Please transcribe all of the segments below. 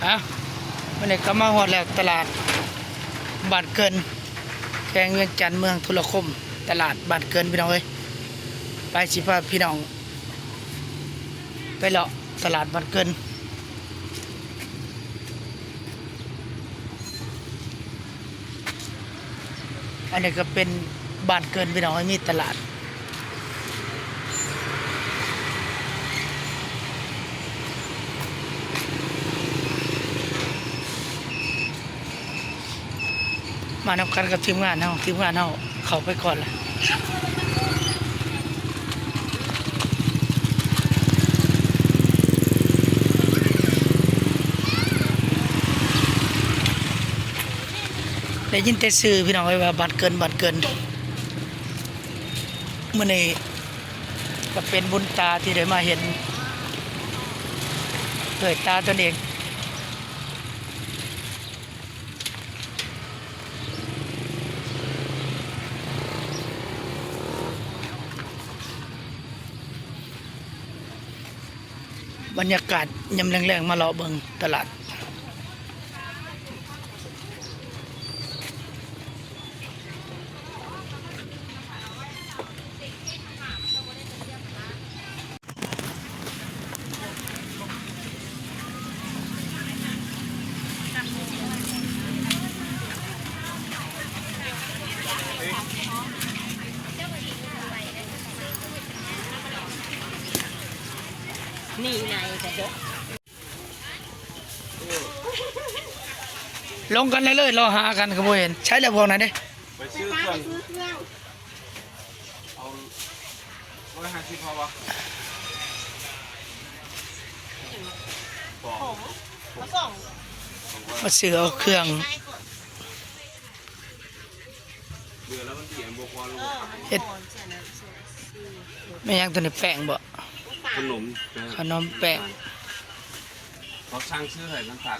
ອ່ະ ມື້ນີ້ກໍມາຮອດແລ້ວ ຕະຫຼາດບ້ານເກີນ ແຂວງວຽງຈັນ ເມືອງທຸລະຄົມ ຕະຫຼາດບ້ານເກີນ ພີ່ນ້ອງເອີຍ. ໄປ ຊິພາພີ່ນ້ອງໄປເລາະຕະຫຼາດບ້ານເກີນ. ອັນນີ້ກໍເປັນບ້ານເກີນ ພີ່ນ້ອງເອີຍ ມີຕະຫຼາດ ມານຳກັນກັບທີມງານເຮົາ ທີມງານເຮົາເຂົ້າໄປກ່ອນລະ. ໄດ້ຍິນແຕ່ຊື່ພີ່ນ້ອງເອີຍວ່າບ້ານເກີນ ບ້ານເກີນ. ມື້ນີ້ກໍເປັນບຸນຕາທີ່ໄດ້ມາເຫັນດ້ວຍຕາຕົນເອງ. ບັນຍາກາດຍາມແລງໆ ມາເລາະເບິ່ງຕະຫຼາດ. ນີ້ນາຍກະຈົກ ລົງກັນເລີຍ ລໍຫາກັນກໍບໍ່ເຫັນ. ໃຊ້ແລ້ວພວກນັ້ນເດ້ ໄປຊື້ເຄື່ອງ ເອົາຮ້ອຍຫ້າສິບພໍວະ? ມາຊື້ເອົາເຄື່ອງ ເບື່ອແລ້ວມັນເບຍບໍ່ພໍລົງ. ເຮັດແມ່ນຫຍັງຕົວນີ້ ແປ້ງບໍ່? ຂະໜົມ ຂະໜົມແປ້ງ ເຂົາສັ່ງຊື້ໃຫ້ນ້ຳຕານ.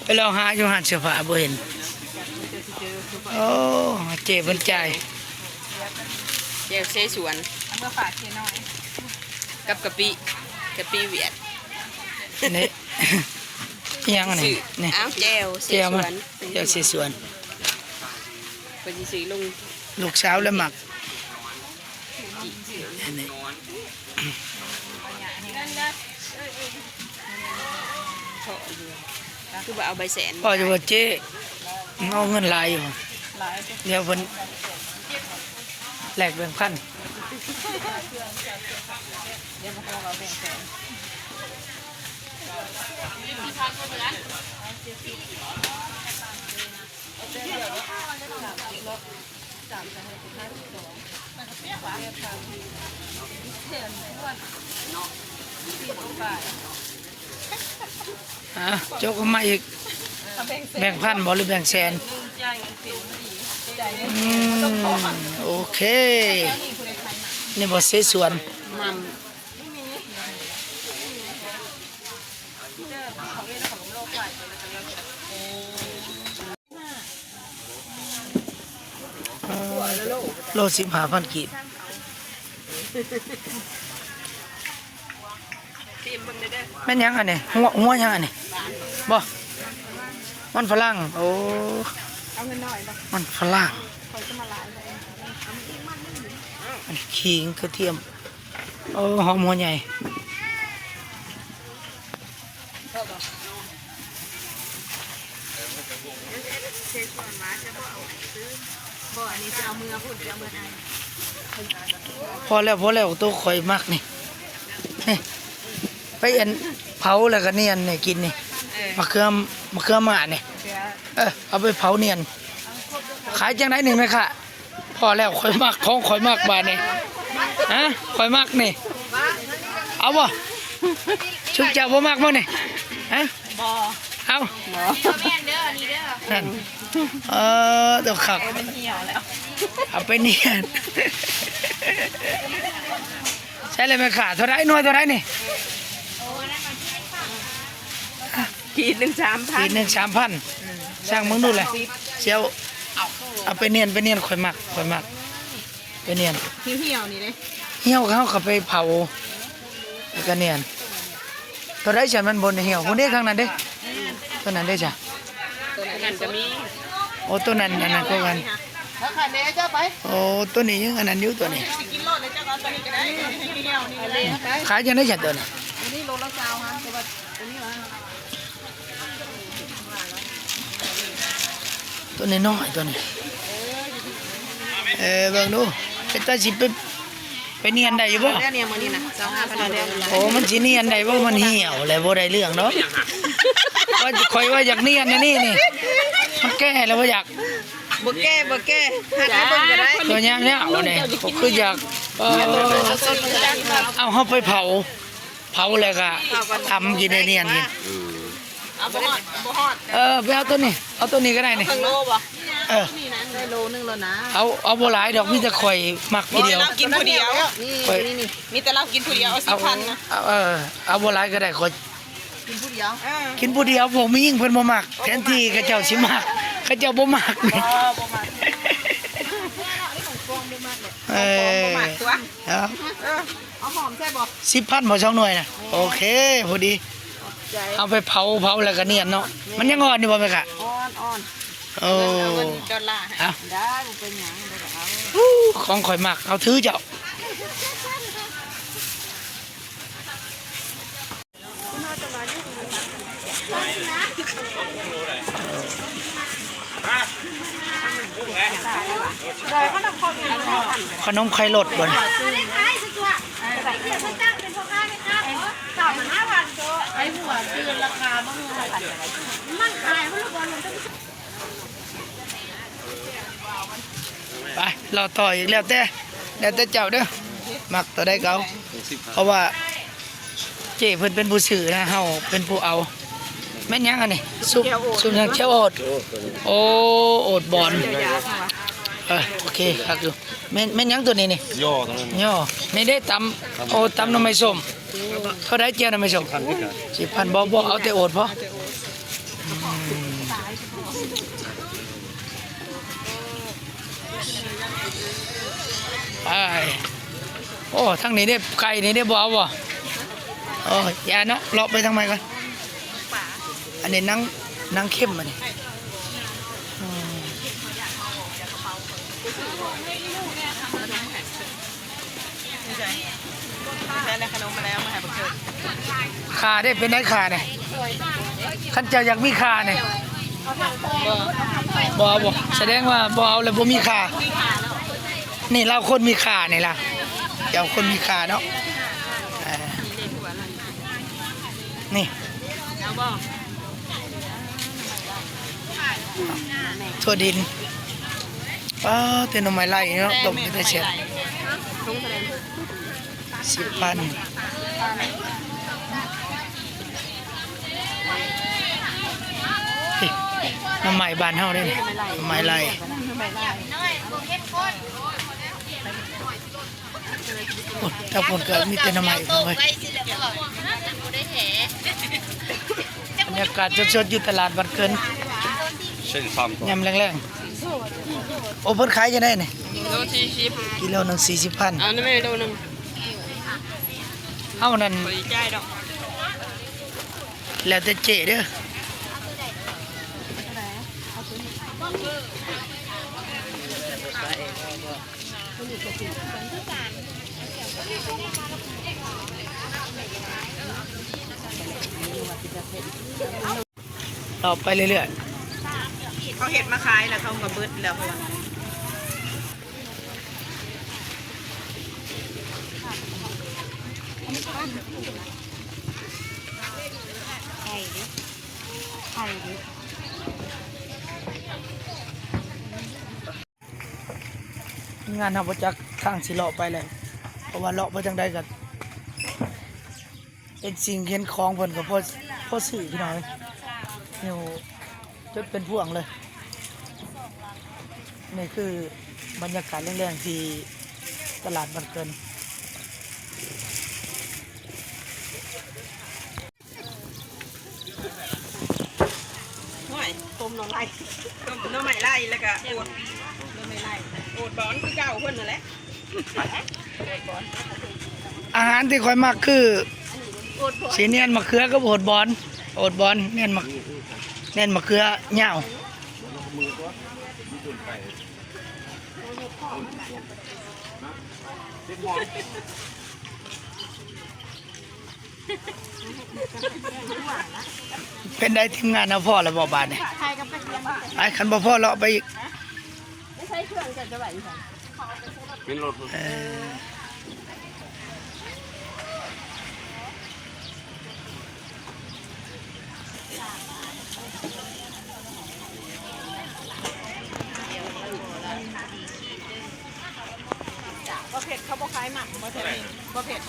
ໄປລອງຫາຢູ່ຮ້ານເສື້ອຜ້າບໍ່ເຫັນ. ໂອ້ ເຈ້ເພິ່ນຈ່າຍ ແຈ່ວເຊສວນ ເອົາມາຝາກເຈ້ນ້ອຍ ກັບກະປິ ກະປິຫວຽດ ນີ້ ອີ່ຫຍັງອັນນີ້? ນີ້ ອ້າວ ແຈ່ວເຊສວນ ແຈ່ວເຊສວນ ເພິ່ນຊິຊື້ລົງ ລູກສາວລະມັກ ອັນນີ້ ເທາະຢູ່ ຄືບໍ່ເອົາໃບແສນ ພໍຢູ່ວ່າເຈ້ ເອົາເງິນຫຼາຍຢູ່ ຫຼາຍ ດຽວເພິ່ນແລກແບ່ງພັນ ດຽວມາຂໍເອົາແບ່ງແສນ. ອ່າ ໂຈກອອກມາອີກ ແບ່ງພັນບໍ່ ຫຼືແບ່ງແສນ? ອືມ ໂອເຄ ນີ້ບໍ່ ເຊສວນ ໂລສິບຫ້າພັນກີບ. ຊີມເບິ່ງແດ່ເດີ ແມ່ນຫຍັງອັນນີ້? ຫົວ ຫົວຫຍັງອັນນີ້? ບໍ່ ມັນຝຣັ່ງ ໂອ້ ເອົາເງິນໜ້ອຍບໍ່? ມັນຝຣັ່ງ ຂ້ອຍຈະມາຫຼາຍເລີຍ ອັນຂີງກະທຽມ ໂອ້ ຫອມຫົວໃຫຍ່. ພໍແລ້ວ ພໍແລ້ວ ໂຕຂ້ອຍມັກນີ້ ນີ້ ໄປອັນເຜົາແລ້ວກະນຽນນີ້ກິນນີ້ ເອີ ມະເຂືອ ມະເຂືອໝ້ານີ້ ເອີ ເອົາໄປເຜົານຽນ ຂາຍຈັ່ງໃດນີ້ແມ່ຄ້າ? ພໍແລ້ວ ຂ້ອຍມັກ ຂອງຂ້ອຍມັກບາດນີ້ ຮະ ຂ້ອຍມັກນີ້ ເອົາບໍ່? ຊຸມເຈົ້າບໍ່ມັກບໍ່ນີ້ ຮະ? ບໍ່ ເອົາ ບໍ່ ແມ່ນເດີ ອັນນີ້ເດີ ນັ້ນ ເອີ ຕົວຄັກ ເອົາໄປນຽນ ເອົາໄປນຽນ. ໄດ້ເລີຍແມ່ຄ້າ ເທົ່າໃດ ໜ່ວຍເທົ່າໃດນີ້? ຂີດໜຶ່ງສາມພັນ ຂີດໜຶ່ງສາມພັນ. ຊ່າງເບິ່ງດູແຫຼະ ຊິເອົາ ເອົາໄປນຽນ ໄປນຽນ ຂ້ອຍມັກ ຂ້ອຍມັກ ໄປນຽນ ຫ່ຽວໆ ນີ້ເດ້ ຫ່ຽວ ເຮົາກໍໄປເຜົາ ແລ້ວກໍນຽນ. ໂຕໃດຊັ້ນມັນບໍ່ໄດ້ຫ່ຽວ? ພຸ້ນເດ້ ທາງນັ້ນເດ້ ໂຕນັ້ນເດ້ຈ້ະ ໂຕນັ້ນກໍມີ. ໂອ້ ໂຕນັ້ນ ອັນນັ້ນຄືກັນ ໂອ້ ໂຕນີ້ຍັງອັນນັ້ນຢູ່ ໂຕນີ້ ຂາຍຈັ່ງໃດຊັ້ນໂຕນີ້? ໂຕນ້ອຍໆ ໂຕນີ້ ເອີ ເບິ່ງດູ ເປັນຕາຊິໄປ ໄປນຽນໄດ້ຢູ່ບໍ່? ໂອ້ ມັນຊິນຽນໄດ້ບໍ່? ມັນຫ່ຽວແລ້ວ ບໍ່ໄດ້ເລື່ອງດອກ. ຂ້ອຍວ່າຢາກນຽນອັນນີ້ນີ້ ມັນແກ່ແລ້ວບໍ່ຢາກ ບໍ່ແກ່ ບໍ່ແກ່ ຫັດໃຫ້ເບິ່ງກໍໄດ້ ຕົວຍາວໆ ນີ້ ຄືຢາກ ເອີ ເອົາເຮົາໄປເຜົາ ເຜົາແລ້ວກໍຕຳກິນ ໄດ້ນຽນກິນ. ເອີ ໄປເອົາໂຕນີ້ ເອົາໂຕນີ້ກໍໄດ້ນີ້ ເອີ ໄດ້ໂລໜຶ່ງແລ້ວນະ ເອົາ ເອົາບໍ່ຫຼາຍດອກ ມີແຕ່ຂ້ອຍມັກຜູ້ດຽວ ກິນຜູ້ດຽວ ນີ້ ມີແຕ່ລາວກິນຜູ້ດຽວ ເອົາສິບພັນນະ ເອີ ເອົາບໍ່ຫຼາຍກໍໄດ້ ຂ້ອຍກິນຜູ້ດຽວ ກິນຜູ້ດຽວ ພວກແມ່ຍິງເພິ່ນບໍ່ມັກ ແທນທີ່ເຂົາເຈົ້າຊິມັກ ເຂົາເຈົ້າບໍ່ມັກ ບໍ່ມັກ ເອີ ບໍ່ມັກຕົວ ເອົາ ເອີ ເອົາຫອມໃສ່ບໍ່? ສິບພັນບໍ່ ສອງໜ່ວຍນະ ໂອເຄ ພໍດີ ເອົາໄປເຜົາ ເຜົາແລ້ວກໍນຽນເນາະ ມັນຍັງອ່ອນຢູ່ບໍ່ແມ່ຄ້າ? ອ່ອນໆ ໂອ້ ເອົາເງິນດອນລາໃຫ້ ໄດ້ ບໍ່ເປັນຫຍັງ ເອົາ ຂອງຂ້ອຍມັກ ເອົາຖືເຈົ້າ. ຂະໜົມໄຂ່ລົດບໍ່ນີ້? ໄປ ລໍຕໍ່ອີກ ແລ້ວແຕ່ ແລ້ວແຕ່ເຈົ້າເດີ ມັກຕົວໃດກໍເອົາ ເພາະວ່າເຈ້ເພິ່ນເປັນຜູ້ຊື້ນະ ເຮົາເປັນຜູ້ເອົາ. ແມ່ນຫຍັງອັນນີ້? ຊຸບ ຊຸບຫຍັງ? ແຈ່ວໂອດ ໂອ້ ໂອດບອນ ເອີ ໂອເຄ ຄັກຢູ່. ແມ່ນ ແມ່ນຫຍັງຕົວນີ້ນີ້? ຍໍ ນີ້ເດ້ ຕຳ ໂອ້ ຕຳໜໍ່ໄມ້ສົ້ມ. ເທົ່າໃດແຈ່ວໜໍ່ໄມ້ສົ້ມ? ສິບພັນ ບໍ່ ບໍ່ ເອົາແຕ່ໂອດພໍ. ອືມ ໄປ ໂອ້ ທາງນີ້ເດ້ ໄກ່ນີ້ເດ້ ບໍ່ເອົາບໍ່? ໂອ້ ຢ່າເນາະ ເລາະໄປທາງໃໝ່ກ່ອນ. ອັນນີ້ນາງ ນາງເຂັມ ອັນນີ້ ອືມ. ຂ້າເດ້ ເປັນໄດຂ້ານີ້? ຄັນເຈົ້າຢາກມີຂ້ານີ້ ບໍ່ ບໍ່ ສະແດງວ່າບໍ່ເອົາແລ້ວບໍ່ມີຂ້າ. ນີ້ລາວຄົນມີຂ້ານີ້ລະ ເຈົ້າຄົນມີຂ້າເນາະ ເອີ ນີ້ ຖົ່ວດິນ. ປ້າ ແຕ່ໜໍ່ໄມ້ໄລ່ເນາະ ຕົ້ມເປັນຕາແຊບ. ສິບພັນ. ນີ້ ໜໍ່ໄມ້ບ້ານເຮົາເດ້ນີ້ ໜໍ່ໄມ້ໄລ່. ໂອ້ ທາງພຸ້ນກໍມີແຕ່ໜໍ່ໄມ້ເພິ່ນເວີຍ. ບັນຍາກາດສົດໆ ຢູ່ຕະຫຼາດບ້ານເກີນ ຍາມແລງໆ. ໂອ້ ເພິ່ນຂາຍຈັ່ງໃດນີ້? ໂລສີ່ສິບ ກິໂລໜຶ່ງສີ່ສິບພັນ. ເອົາແມ່ໂລໜຶ່ງ ເອົານັ້ນ ບໍ່ໄດ້ຈ່າຍດອກ ແລ້ວແຕ່ເຈ້ເດີ. ເລາະໄປເລື້ອຍໆ. ເຂົາເຮັດມາຂາຍແລ້ວ ເຂົາກໍເບິດແລ້ວ ເພາະວ່າ ໄຂ່ເດ້ ໄຂ່ເດ້. ທີມງານເຮົາບໍ່ຈັກທາງຊິເລາະໄປແລ້ວ ເພາະວ່າເລາະໄປທາງໃດກໍເຫັນສິ່ງເຫັນຂອງເພິ່ນກໍພໍ ພໍຊື້ພີ່ນ້ອງເອີຍ. ຢູ່ຈົນເປັນພວງເລີຍ. ນີ້ຄືບັນຍາກາດແລງໆ ທີ່ຕະຫຼາດບ້ານເກີນ. ຕົ້ມໜໍ່ໄມ້ໄລ່ ແລ້ວກະໂອດ ໜໍ່ໄມ້ໄລ່ ໂອດບອນຄືເກົ່າເພິ່ນຫັ້ນແຫຼະ. ອາຫານທີ່ຂ້ອຍມັກຄື ຊິໜຽນມະເຂືອກັບໂອດບອນ ໂອດບອນ ໜຽນມະ ໜຽນມະເຂືອຍາວ. ເປັນໃດທີມງານເຮົາພໍ້ແລ້ວບໍ່ບາດນີ້? ໄປ ຄັນບໍ່ພໍເລາະໄປອີກ. ເປັນລົດ ເອີ. ບໍ່ເຜັດ ເຂົາບໍ່ຂາຍໝັກ ບໍ່ເຜັດ ບໍ່ເຜັດ.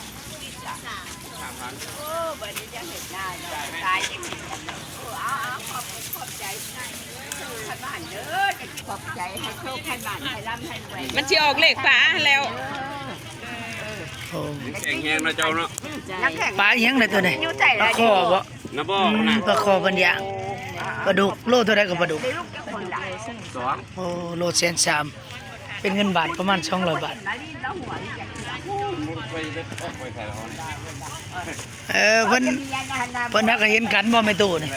ສາມພັນ ໂອ້ ບັດນີ້ຈະເຮັດໜ້າເນາະ ຕາຍຈັ່ງຊີ້ກັນເນາະ. ເອີ ເອົາໆ ຂອບ ຂອບໃຈ ເອີ ຂອບໃຈ ໃຫ້ໂຊກໃຫ້ໝານ ໃຫ້ລ່ຳໃຫ້ລວຍ. ມັນຊິອອກເລກຝາແລ້ວ. ໂອ້ ແຂງແຮງເນາະເຈົ້າເນາະ. ປາອີ່ຫຍັງລະໂຕນີ້? ປາຄໍ່ບໍ່? ນະບໍ່ ອືມ ນະ ປາຄໍ່ເພິ່ນຍ່າງ. ປາດຸກ ໂລເທົ່າໃດກໍປາດຸກ? ສອງ ໂອ້ ໂລແສນສາມ ເປັນເງິນບາດປະມານສອງຮ້ອຍບາດ. ເອີ ເພິ່ນ ເພິ່ນຫາກະເຫັນກັນບໍ່ແມ່ຕູ້ນີ້?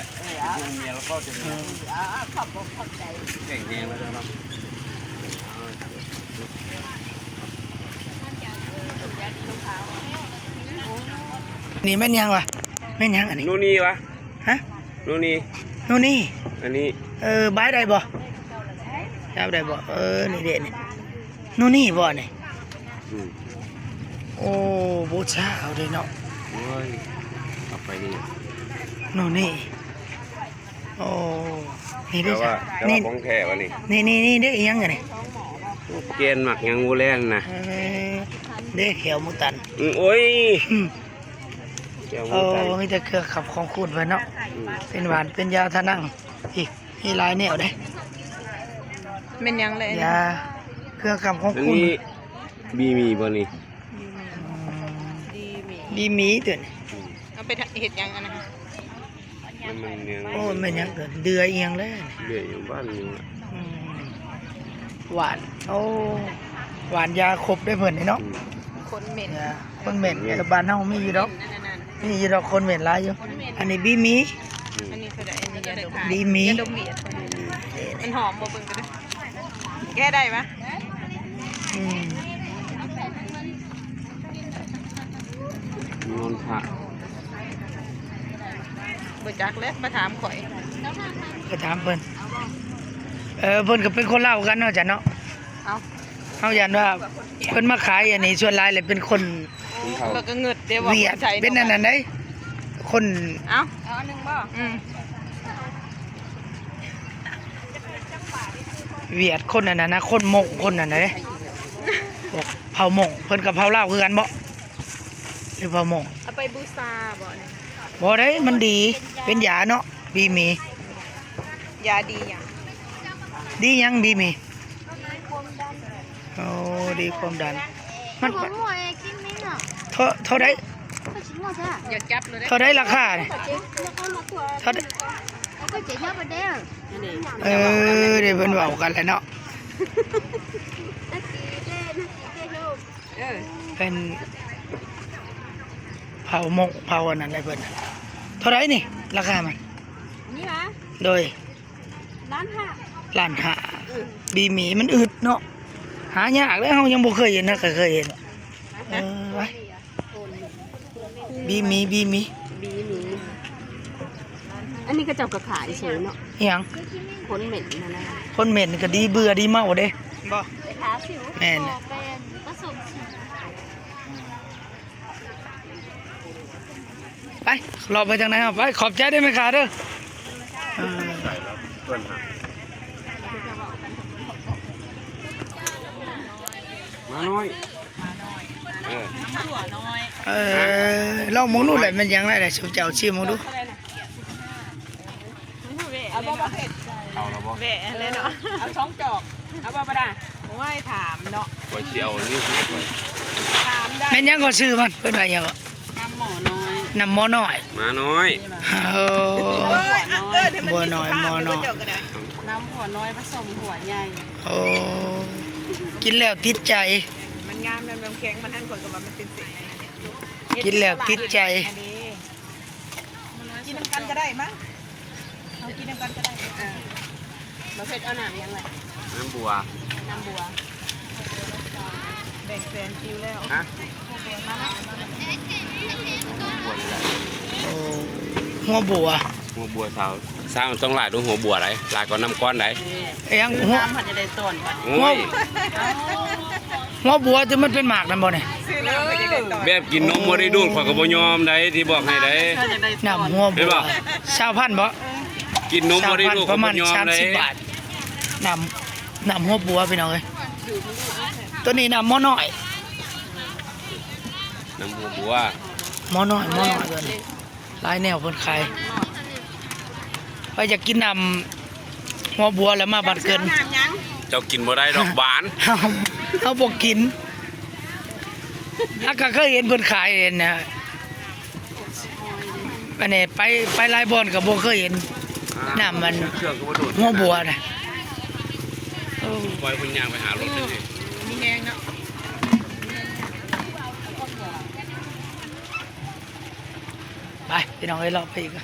ນີ້ແມ່ນຫຍັງວະ? ແມ່ນຫຍັງອັນນີ້? ໂນນີວະ? ຮະ? ໂນນີ ໂນນີ ອັນນີ້ ເອີ ບາຍໄດ້ບໍ່? ຈັບໄດ້ບໍ່? ເອີ ນີ້ເດ້ນີ້ ໂນນີບໍ່ນີ້? ອືມ ໂອ້ ບູຊາເອົາເດ້ເນາະ. ໂອ້ຍ ເອົາໄປນີ້ ໂນນີ ໂອ້ ນີ້ເດ້ ແຕ່ວ່າ ແຕ່ວ່າ ນີ້ ຂອງແທ້ວະນີ້ ນີ້ ນີ້ ນີ້ເດ້ ອີ່ຫຍັງອັນນີ້? ແກ່ນໝາກຫຍັງບໍ່ແລນນະ ເອີ ເດ້ ແຂ້ວໝູຕັນ ອືມ ໂອ້ຍ ອືມ ແກ້ວຫູ ໂອ້ ຕາຍ ມີແຕ່ເຄື່ອງຄຳຂອງຄູນເພິ່ນເນາະ ອືມ ເປັນຫວານເປັນຢາທານັງ ອີກມີຫຼາຍແນວເດ້. ແມ່ນຫຍັງແລະ? ຢາ ເຄື່ອງຄຳຂອງ ອັນ ຄູນ ນີ້ ບີມີບໍ່ນີ້? ອືມ ບີມີ ບີມີຕົວນີ້ ອືມ ເອົາໄປເຮັດຫຍັງອັນນັ້ນ? ມັນ ມັນຫຍັງ ໂອ້ ແມ່ນຫຍັງຕົວນີ້? ເດື່ອອີ່ຫຍັງແລ້ວ? ເດື່ອຢູ່ບ້ານນີ້ ອືມ ຫວານ ໂອ້ ຫວານຢາຄົບໄດ້ເພິ່ນນີ້ເນາະ ອືມ ຄົນເໝັນ ຢາ ຄົນເໝັນ ເອີ ບ້ານເຮົາມີຢູ່ດອກ ມີຢູ່ດອກ ຄົນເໝັນຫຼາຍຢູ່. ອັນນີ້ບີມີ ອັນນີ້ເທົ່າໃດ? ອັນນີ້ຢາດົມ ບີມີ ຢາດົມຫວຽດ ມັນຫອມບໍ່? ເບິ່ງກໍໄດ້ ແກະໄດ້ປະ? ອືມ ນອນພະ ບໍ່ຈັກແຫຼະ ມາຖາມຂ້ອຍ ກໍຖາມເພິ່ນ ເອີ ເພິ່ນກໍເປັນຄົນລາວຄືກັນເນາະ ອາຈານເນາະ. ເອົ້າ ເຮົາຢ້ານວ່າເພິ່ນມາຂາຍອັນນີ້ ສ່ວນຫຼາຍແຫຼະເປັນຄົນ ເພິ່ນເຂົາ ແລ້ວກໍເງິດເດ້ວ່າ ຫວຽດ ເປັນອັນນັ້ນໃດ ຄົນ ເອົ້າ ເອົາອັນໜຶ່ງບໍ່? ອືມ ຫວຽດ ຄົນອັນນັ້ນນະ ຄົນມົ້ງ ຄົນອັນນັ້ນເດ້ ພວກເຜົ່າມົ້ງ ເພິ່ນກໍເຜົ່າລາວຄືກັນບໍ່ ຫຼືເຜົ່າມົ້ງ? ເອົາໄປບູຊາບໍ່ນີ້? ບໍ່ໄດ້ ມັນດີ ເປັນຢາເນາະ ບີມີ. ຢາດີຫຍັງ? ດີຫຍັງບີມີ? ໂອ້ ດີຄວາມດັນ ມັນ ເທົ່າ ເທົ່າໃດ? ຢ່າຈັບເລີຍເດ້ ເທົ່າໃດລາຄານີ້? ເທົ່າໃດ? ເອີ ເດ້ເພິ່ນເວົ້າກັນແຫຼະເນາະ ເອີ ເປັນເຜົ່າມົ້ງ ເຜົ່າອັນນັ້ນແຫຼະເພິ່ນ. ເທົ່າໃດນີ້ລາຄາມັນ? ນີ້ຫວາ? ໂດຍ ລ້ານຫ້າ ລ້ານຫ້າ ເອີ ບີມີ ມັນອຶດເນາະ ຫາຍາກເດ້ ເຮົາຍັງບໍ່ເຄີຍເຫັນ ຫາກະເຄີຍເຫັນ ເອີ ໄປ ບີມີ ບີມີ ບີມີ ອັນນີ້ເຂົາເຈົ້າກໍຂາຍເສີຍເນາະ ອີ່ຫຍັງ? ຄົນເໝັນຫັ້ນນະ ຄົນເໝັນກໍດີເບື່ອດີເມົາເດ້ ບໍ່ ແມ່ນ ໄປ ເລາະໄປທາງໃນເຮົາ ໄປ ຂອບໃຈເດີແມ່ຄ້າເດີ ເອີ ໝານ້ອຍ ເອີ ເອີ ລອງເບິ່ງດູແຫຼະ ແມ່ນຫຍັງແຫຼະ ຊຸມເຈົ້າຊີມເບິ່ງດູ. ເອົາບໍ່ ບໍ່ເຜັດ? ເອົາແລ້ວບໍ່? ແວະແລ້ວເນາະ ເອົາສອງຈອກ ເອົາບໍ່ ບໍ່ໄດ້? ໂອ້ຍ ຖາມເນາະ ຂ້ອຍຊິເອົາອັນນີ້ໃຫ້ຂ້ອຍ ຖາມໄດ້ ແມ່ນຫຍັງກໍຊື່ມັນ ເພິ່ນວ່າຫຍັງເກາະ? ນ້ຳໝໍນ້ອຍ ນ້ຳໝໍນ້ອຍ ໝານ້ອຍ ໂອ້ ບົວນ້ອຍ ໝໍນ້ອຍ ເຈົ້າກໍໄດ້ ນ້ຳຫົວນ້ອຍປະສົມຫົວໃຫຍ່. ໂອ້ ກິນແລ້ວຕິດໃຈ. ມັນງາມນຳນ້ຳແຂງມັນຫັ້ນ ຂ້ອຍກໍວ່າມັນເປັນເສັ້ນ. ກິນແລ້ວຕິດໃຈ. ອັນນີ້ ກິນນຳກັນກໍໄດ້ມັ້ງ ເຮົາກິນນຳກັນກໍໄດ້. ເອີ ບໍ່ເຜັດເອົານ້ຳຫຍັງລະ? ນ້ຳບົວ ນ້ຳບົວ. ແບ່ງແສນຄິວແລ້ວ. ຮະ? ຫົວບົວນີ້ແຫຼະ. ໂອ້ ຫົວບົວ ຫົວບົວຊາວ ຊາວຕ້ອງຫຼາຍກວ່າຫົວບົວໄດ໋ ຫຼາຍກວ່ານ້ຳກ້ອນໄດ໋. ເອີ ຫຍັງ ຫົວ ນ້ຳພັດຈະໄດ້ຕອນບັດ. ໂອ້ຍ ຫົວບົວທີ່ມັນເປັນໝາກນັ້ນບໍ່ນີ້? ແບບກິນນົມບໍ່ໄດ້ດູດ ຂ້ອຍກໍບໍ່ຍອມໄດ໋ ທີ່ບອກໃຫ້ໄດ໋. ນ້ຳຫົວບົວ ຊາວພັນບໍ່? ກິນນົມບໍ່ໄດ້ດູດ ປະມານສາມສິບບາດ. ນ້ຳ ນ້ຳຫົວບົວພີ່ນ້ອງເອີຍ. ຕົວນີ້ນ້ຳໝໍ້ນ້ອຍ ນ້ຳຫົວບົວ ໝໍ້ນ້ອຍ ໝໍ້ນ້ອຍຕົວນີ້. ຫຼາຍແນວເພິ່ນຂາຍ. ໃຜຢາກກິນນ້ຳຫົວບົວແລ້ວມາບ້ານເກີນ. ເຈົ້າກິນບໍ່ໄດ້ດອກຫວານ ເຮົາບໍ່ກິນ. ເຮົາກໍເຄີຍເຫັນເພິ່ນຂາຍຫັ້ນນະ. ອັນນີ້ໄປ ໄປຫຼາຍບ່ອນກໍບໍ່ເຄີຍເຫັນນ້ຳມັນຫົວບົວນະ. ໂອ້ ປ່ອຍເພິ່ນຍ່າງໄປຫາລົດເລີຍ. ມີແຮງເນາະ. ໄປພີ່ນ້ອງເອີຍ ເລາະໄປອີກ.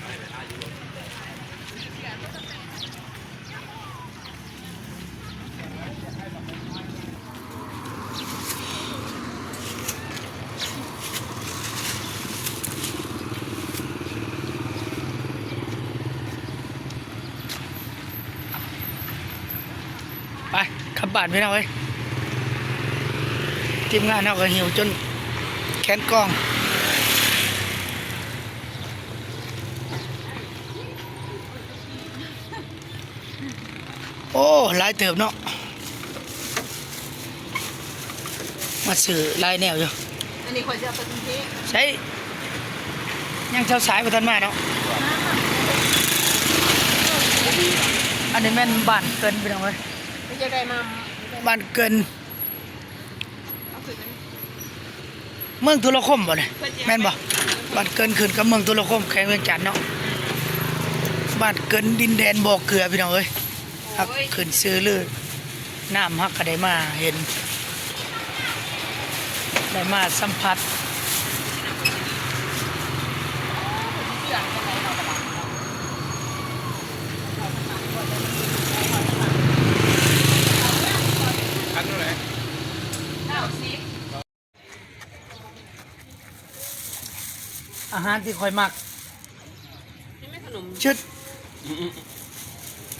ໄປ ກັບບ້ານພີ່ນ້ອງເອີຍ. ທີມງານເຮົາກໍຫິວຈົນແຂນກອງ. ໂອ້ ຫຼາຍເຕີບເນາະ ມາຊື້ຫຼາຍແນວຢູ່. ອັນນີ້ຂ້ອຍຊິເອົາໄປກຸງເທບ. ໃສ່ ຍັງເຊົ້າສາຍບໍ່ທັນມາເນາະ. ອັນນີ້ແມ່ນບ້ານເກີນພີ່ນ້ອງເອີຍ ໄປຈະໄດ້ມາ ບ້ານເກີນ. ເມືອງທຸລະຄົມບໍ່ນີ້ ແມ່ນບໍ່? ບ້ານເກີນຂຶ້ນກັບເມືອງທຸລະຄົມ ແຂວງວຽງຈັນເນາະ. ບ້ານເກີນ ດິນແດນບໍ່ເກືອ ພີ່ນ້ອງເອີຍ. ຮັກຂຶ້ນຊື່ລື ນ້ຳຮັກກໍໄດ້ມາເຫັນ ໄດ້ມາສຳຜັດ. ອາຫານທີ່ຂ້ອຍມັກ ນີ້ແມ່ນຂະໜົມ ຊຶດ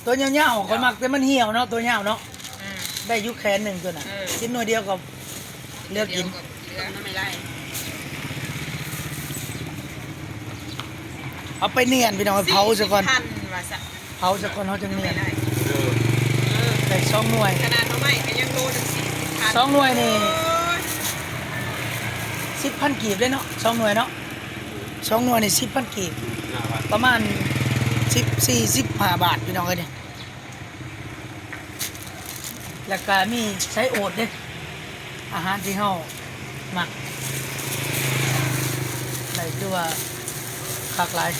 ໂຕຍາວໆ ຂ້ອຍມັກແຕ່ມັນຫ່ຽວເນາະ ໂຕຍາວເນາະ. ອືມ ໄດ້ຢູ່ແຂນໜຶ່ງໂຕນັ້ນ ເອີ ກິນໜ່ວຍດຽວກໍເຫຼືອກິນ ເຫຼືອ ເອົາໄປນຽນພີ່ນ້ອງ ເຜົາຊະກ່ອນ ວ່າຊະ ເຜົາຊະກ່ອນ ເຮົາຈັ່ງນຽນ. ເອີ ໄດ້ສອງໜ່ວຍ ຂະໜາດໜໍ່ໄມ້ກໍຍັງໂລໜຶ່ງສີ່ສິບພັນ ສອງໜ່ວຍນີ້ ໂອ້ຍ ສິບພັນກີບເດ້ເນາະ ສອງໜ່ວຍເນາະ. ສອງໜ່ວຍນີ້ສິບພັນກີບ ປະມານສິບສີ່ ສິບຫ້າບາດ ພີ່ນ້ອງເອີຍນີ້. ແລ້ວກະມີໄສ້ໂອດເດ້ ອາຫານທີ່ເຮົາມັກ ໄດ້ ຖືວ່າຄັກຫຼາຍ.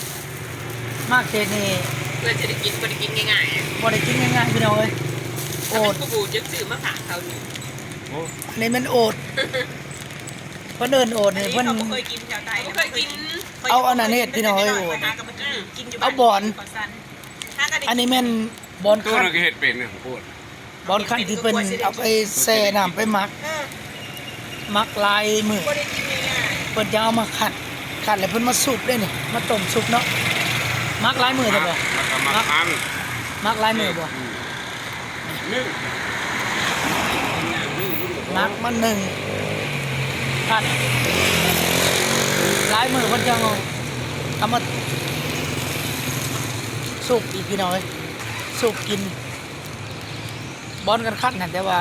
ມາເຂດນີ້ ເພື່ອຈະໄດ້ກິນ ບໍ່ໄດ້ກິນງ່າຍໆ ບໍ່ໄດ້ກິນງ່າຍໆ ພີ່ນ້ອງເອີຍ. ໂອດ ອັນນີ້ແມ່ນໂອດ ເພິ່ນເອີ້ນໂອດນີ້ ເພິ່ນ ເຂົາບໍ່ເຄີຍກິນແຖວໃຕ້ ບໍ່ເຄີຍກິນ ເອົາອັນນັ້ນເຮັດ ພີ່ນ້ອງເອີຍ ໂອດ ເອົາບອນ ອັນນີ້ແມ່ນ ບ່ອນຄັ້ນ ໂຕນັ້ນກໍເຮັດເປັນນະ ໂພດ ບ່ອນຄັ້ນທີ່ເພິ່ນເອົາໄປແຊ່ນ້ຳໄປໝັກ ເອີ ໝັກຫຼາຍມື້ ບໍ່ໄດ້ກິນງ່າຍໆ ເພິ່ນຈະເອົາມາຄັ້ນ ຄັ້ນແລ້ວເພິ່ນມາຊຸບເດ້ນີ້ ມາຕົ້ມຊຸບເນາະ. ໝັກຫຼາຍມື້ແລ້ວບໍ່? ໝັກ ແລ້ວກໍໝັກ ໝັກ ອັນ ໝັກຫຼາຍມື້ບໍ່? ອືມ ໜຶ້ງ ໝັກມັນໜຶ້ງ ຄັ້ນ ຫຼາຍມື້ເພິ່ນຈັ່ງເອົາມາຊຸບອີກ ພີ່ນ້ອງເອີຍ ຊຸບກິນ. ບ່ອນກັນຄັ້ນຫັ້ນ ແຕ່ວ່າ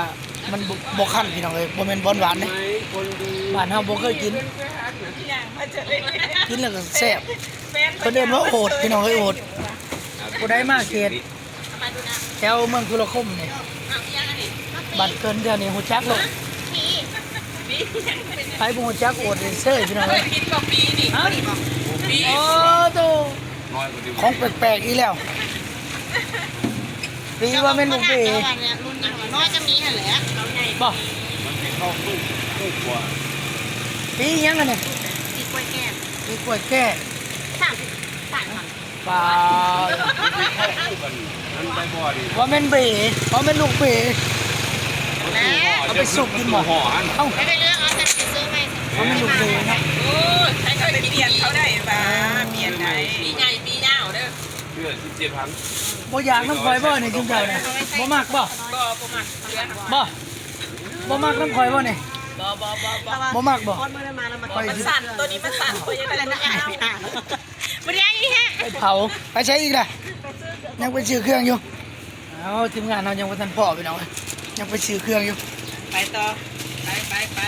ມັນບໍ່ ບໍ່ຄັ້ນ ພີ່ນ້ອງເອີຍ ບໍ່ແມ່ນບ່ອນຫວານເດ້. ບ້ານເຮົາບໍ່ເຄີຍກິນ ກິນແລ້ວກໍແຊບ. ເພິ່ນເອີ້ນວ່າໂອດ ພີ່ນ້ອງເອີຍ ໂອດ. ຜູ້ໃດມາເຂດແຖວເມືອງທຸລະຄົມນີ້ ບ້ານເກີນແຖວນີ້ຮູ້ຈັກໂລດ. ໃຜບໍ່ຮູ້ຈັກໂອດນີ້ເຊີຍ ພີ່ນ້ອງເອີຍ. ຮະ? ໂອ້ໂຕ ຂອງແປກໆອີກແລ້ວ. ປີວ່າແມ່ນລູກເບ ເຈົ້າກໍບໍ່ທັນເນາະ ວ່າເນຍ ລຸ້ນນີ້ນ້ອຍກໍມີຫັ້ນແຫຼະ ບໍ່ ມັນຊິເຂົ້າຄື ຄືກວ່າ ປີຫຍັງອັນນີ້ ປີກ້ວຍແກ້ ປີກ້ວຍແກ້ ສາມສິບ ສາມພັນ ປາ ມັນຊິເຂົ້າຄູ່ກັນ ອັນໃບບໍ່ນີ້ ວ່າແມ່ນເບ ວ່າແມ່ນລູກເບ ເອົາໄປສຸກກິນບໍ່ ເອົາ ໃຫ້ໄປເລືອກເອົາ ໃສ່ເສື້ອໃໝ່ ວ່າແມ່ນລູກເບເນາະ ໂອ້ຍ ໃຫ້ເຂົາໄປປ່ຽນເຂົາໄດ້ວ່າ ປ່ຽນໄດ້ ປີໃຫຍ່ປີຍາວເດີ ເດືອນສິບເຈັດພັນ ບໍ່ຢາກນຳຂ້ອຍບໍ່ນີ້ ຊຸມເຈົ້ານະ ບໍ່ມັກບໍ່ ບໍ່ ບໍ່ມັກເທື່ອ ບໍ່ ບໍ່ມັກນຳຂ້ອຍບໍ່ນີ້ ບໍ່ ບໍ່ ບໍ່ ບໍ່ ບໍ່ມັກບໍ່ ມັນສັ້ນ ໂຕນີ້ມັນສັ້ນ ຂ້ອຍຢາກໄດ້ ບໍ່ໄດ້ອີກແຮະ ໄປເຜົາ ໄປໃສອີກລະ ຍັງໄປຊື້ເຄື່ອງຢູ່ ເອົາ ທີມງານເຮົາຍັງບໍ່ທັນພໍ້ ພີ່ນ້ອງເອີຍ ຍັງໄປຊື້ເຄື່ອງຢູ່ ໄປຕໍ່ ໄປ ໄປ ໄປ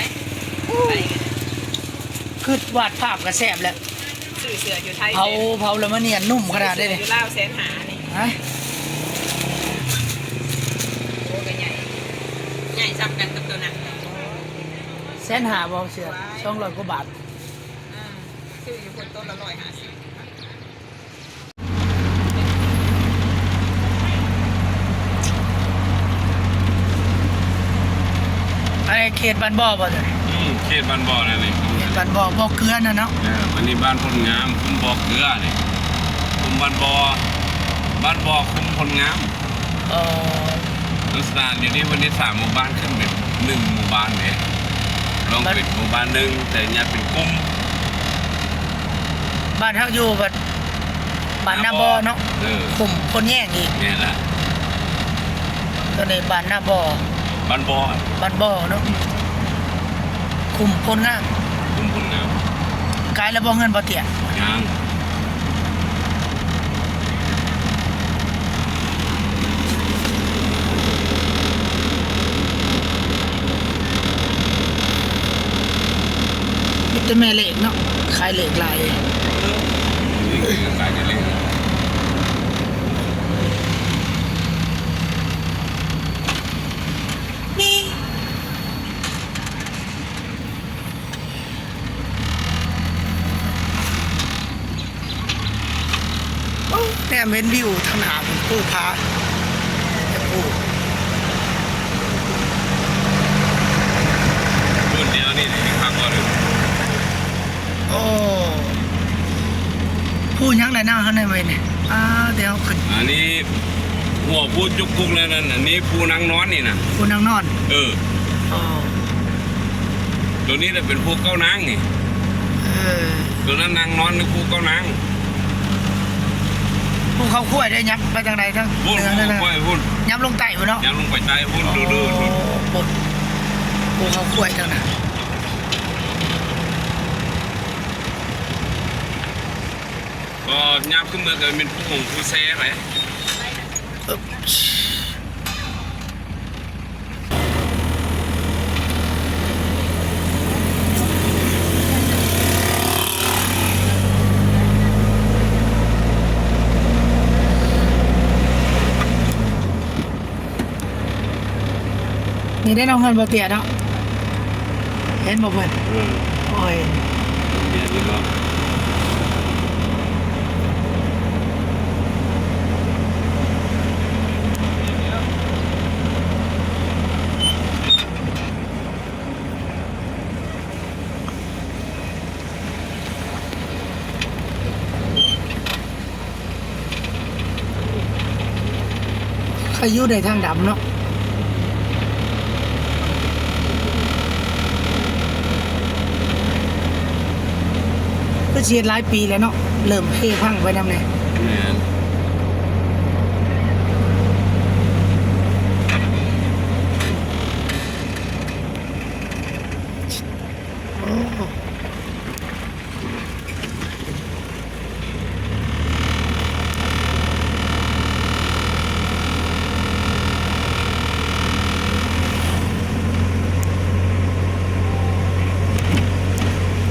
ໄປ ຄິດວາດພາບກໍແຊບແລ້ວ ຊື້ເສື້ອຢູ່ໄທ ເຜົາ ເປັນ ເຜົາແລ້ວມັນນຽນນຸ້ມຂະໜາດເດ້ນີ້ ຊື້ເສື້ອຢູ່ລາວແສນຫ້ານີ້ ຮະ ໂອ້ ກໍໃຫຍ່ ໃຫຍ່ສ່ຳກັນກັບໂຕນັ້ນ ແສນຫ້າບໍ່ ເສື້ອ ສອງຮ້ອຍກວ່າບາດ ອ່າ ຊື້ຢູ່ພຸ້ນໂຕລະຮ້ອຍຫ້າສິບ ອັນນີ້ເຂດບ້ານບໍ່ບໍ່ຕົວນີ້? ອືມ ເຂດບ້ານບໍ່ນັ້ນນີ້ ເຂດບ້ານບໍ່ ບໍ່ເກືອນັ້ນເນາະ ເອີ ອັນນີ້ບ້ານໂພນງາມ ຄຸ້ມບໍ່ເກືອນີ້ ຄຸ້ມບ້ານບໍ່ ບ້ານບໍ່ຄຸ້ມໂພນງາມ ເອີ ລັກສະນະຢູ່ນີ້ມັນມີສາມໝູ່ບ້ານຂຶ້ນເປັນໜຶ່ງໝູ່ບ້ານເດ້ ລອງເປັນໝູ່ບ້ານໜຶ່ງ ແຕ່ຍາດເປັນກຸ່ມ ບ້ານເຮົາຢູ່ບັດ ບ້ານນາບໍ່ເນາະ ເອີ ຄຸ້ມໂພນແຍງອີກ ແມ່ນລະ ຕົວນີ້ບ້ານນາບໍ່ ບ້ານບໍ່ ບ້ານບໍ່ເນາະ ອືມ ຄຸ້ມໂພນງາມ ຄຸ້ມໂພນງາມ ກາຍແລ້ວບໍ່ເຮືອນບໍ່ເຕ້ຍ? ຍັງ ມີແຕ່ແມ່ເລກເນາະ ຂາຍເລກຫຼາຍ ເອີ ຂາຍແຕ່ເລກ. ໂອ້ ແນມເຫັນວິວທາງໜ້າພຸ້ນ ພູຜາ ພູ ພຸ້ນແນວນີ້ນີ້ຄັກບໍ່ເດີ ໂອ້ ພູຫຍັງແຫຼະນະ ເຮົາແນມເຫັນນີ້ ອາ ແຕ່ເຮົາຂຶ້ນ ອັນນີ້ ຫົວພູຈຸກກຸກແລ້ວນັ້ນ ອັນນີ້ພູນາງນອນນີ້ນະ ພູນາງນອນ ເອີ ອໍ ໂຕນີ້ແຫຼະເປັນພູເກົ້ານາງນີ້ ເອີ ໂຕນັ້ນນາງນອນ ນີ້ພູເກົ້ານາງ ພູເຂົາຄວາຍໄດ້ ຍັບໄປທາງໃດ ທາງເໜືອ ພູເຂົາຄວາຍພຸ້ນ ຍັບລົງໃຕ້ພຸ້ນເນາະ ຍັບລົງໄປໃຕ້ພຸ້ນ ອໍ ເດີໆ ພຸ້ນ ພູເຂົາຄວາຍທາງນັ້ນ. ກໍຍາມຂຶ້ນເມືອກໍແມ່ນພູຫົງພູແຊໄປ ນີ້ເດ້ເນາະ ເຮືອນບໍ່ເຕ້ຍເນາະ ເຫັນບໍ່ເພິ່ນ? ເອີ ໂອ້ຍ ເປັນຫຍັງນີ້ເນາະ? ໃຄຢູ່ໃນທາງດຳເນາະ ຄືຊິເຮັດຫຼາຍປີແລ້ວເນາະ ເລີ່ມເພພັງໄປນຳແດ່ ແມ່ນ. ໂອ້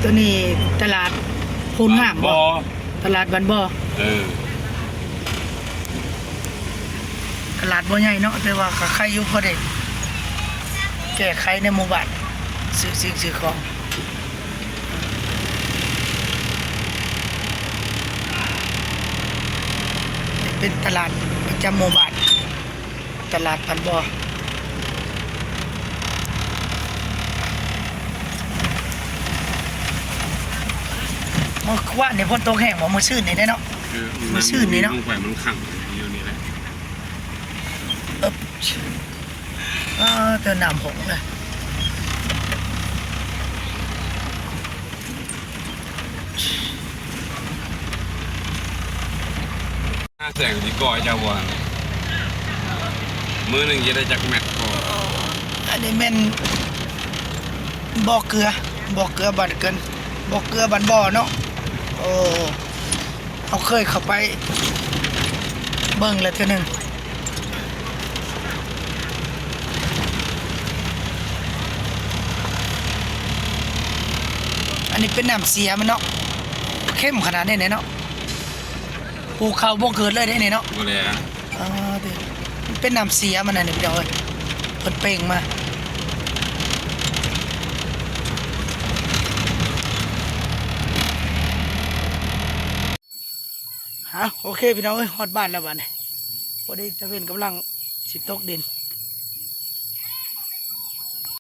ຕົວນີ້ຕະຫຼາດໂພນງາມບໍ່? ຕະຫຼາດບ້ານບໍ່? ເອີ. ຕະຫຼາດບໍ່ໃຫຍ່ເນາະ ແຕ່ວ່າກໍໄຄຢູ່ ພໍໄດ້ແກ້ໄຂໃນໝູ່ບ້ານ ຊື້ສິ່ງຊື້ຂອງ ເປັນຕະຫຼາດປະຈຳໝູ່ບ້ານ. ຕະຫຼາດພັນບໍ່. ມື້ວານນີ້ຝົນຕົກແຮງບໍ່? ມື້ຊືນນີ້ເດ້ເນາະ. ເອີ ມື້ຊືນນີ້ເນາະ ມັນໄຟມັນຂັງຢູ່ນີ້ແຫຼະ. ເອີ ເອີ ແຕ່ນ້ຳຫົງເລີຍ. ຫາແສງຊິກໍ່ເຈົ້າບໍ່? ມື້ໜຶ່ງຈະໄດ້ຈັກແມັດກໍ່? ອັນນີ້ແມ່ນບໍ່ເກືອ ບໍ່ເກືອບ້ານເກີນ ບໍ່ເກືອບ້ານບໍ່ເນາະ. ໂອ້ ເຮົາເຄີຍເຂົ້າໄປເບິ່ງແລ້ວເທື່ອໜຶ່ງ. ອັນນີ້ເປັນນ້ຳເສຍມັນເນາະ ເຄັມຂະໜາດນີ້ເນາະ. ປູກເຂົ້າບໍ່ເກີດເລີຍເດ້ນີ້ເນາະ. ບໍ່ແລ້ວ ເອີ ເດ້ ມັນເປັນນ້ຳເສຍມັນນັ້ນ ພີ່ນ້ອງເອີຍ ເພິ່ນເປັ່ງມາ. ເອົາ ໂອເຄ ພີ່ນ້ອງເອີຍ ຮອດບ້ານແລ້ວບາດນີ້. ພໍດີຕາເວັນກຳລັງຊິຕົກດິນ.